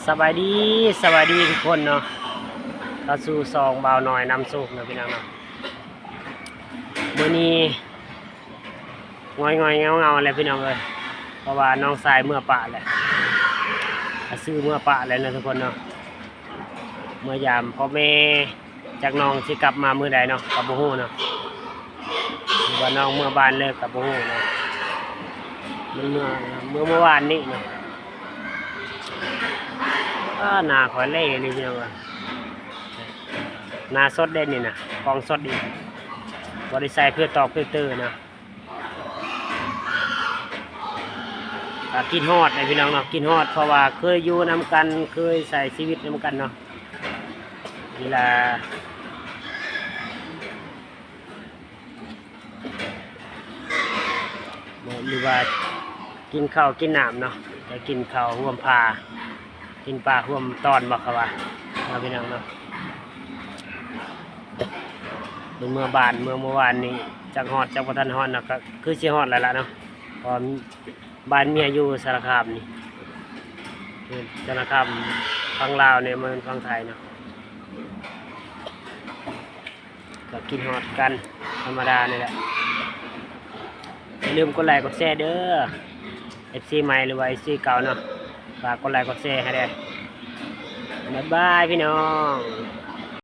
ສະບາຍດີ ສະບາຍດີທຸກຄົນເນາະ ເຂົ້າສູ່ຊ່ອງບ່າວນ້ອຍນຳໂຊກເນາະພີ່ນ້ອງເນາະ. ມື້ນີ້ງ່ອຍໆເຫງົາໆແຫຼະພີ່ນ້ອງເອີຍ ເພາະວ່ານ້ອງຊາຍເມືອປະແຫຼະ ກະຊື້ເມືອປະແຫຼະເນາະທຸກຄົນເນາະ ເມືອຢາມພໍ່ແມ່ ຈັກນ້ອງຊິກັບມາມື້ໃດເນາະ ກະບໍ່ຮູ້ເນາະ ຫຼືວ່ານ້ອງເມືອບ້ານເລີຍກະບໍ່ຮູ້ເນາະ. ມັນເມືອ ເມືອ ເມື່ອວານນີ້ເນາະ. ອ້າ ໜ້າຂ້ອຍເລະອີ່ຫຼີພີ່ນ້ອງເອີຍ ໜ້າສົດເດ້ນີ້ນະ ກ້ອງສົດອີກ ບໍ່ໄດ້ໃສ່ເຟວຕອກເຟວເຕີນະ. ກະຄິດຮອດເດ້ພີ່ນ້ອງເນາະ ຄິດຮອດ ເພາະວ່າເຄີຍຢູ່ນຳກັນ ເຄີຍໃຊ້ຊີວິດນຳກັນເນາະ ເວລາ ຫຼືວ່າກິນເຂົ້າກິນນ້ຳເນາະ ໄດ້ກິນເຂົ້າຮ່ວມພາ ກິນປາຮ່ວມຕອນບໍ ເຂົາວ່າເນາະພີ່ນ້ອງເນາະ. ເພິ່ນເມືອບ້ານ ເມືອເມື່ອວານນີ້ ຈັກຮອດຈັກບໍ່ທັນຮອດເນາະ ກະຄືຊິຮອດແລ້ວລະເນາະ ເພາະວ່າບ້ານເມຍຢູ່ສາລະຄາມນີ້ ສາລະຄາມຝັ່ງລາວນີ້ ບໍ່ແມ່ນຝັ່ງໄທເນາະ. ກະຄິດຮອດກັນທຳມະດານີ້ແຫຼະ. ຢ່າລືມກົດໄລກົດແຊເດີ ເອັຟຊີໃໝ່ ຫຼືວ່າເອັຟຊີເກົ່າເນາະ ຝາກກົດໄລກົດແຊໃຫ້ແດ່. ບາຍບາຍພີ່ນ້ອງ.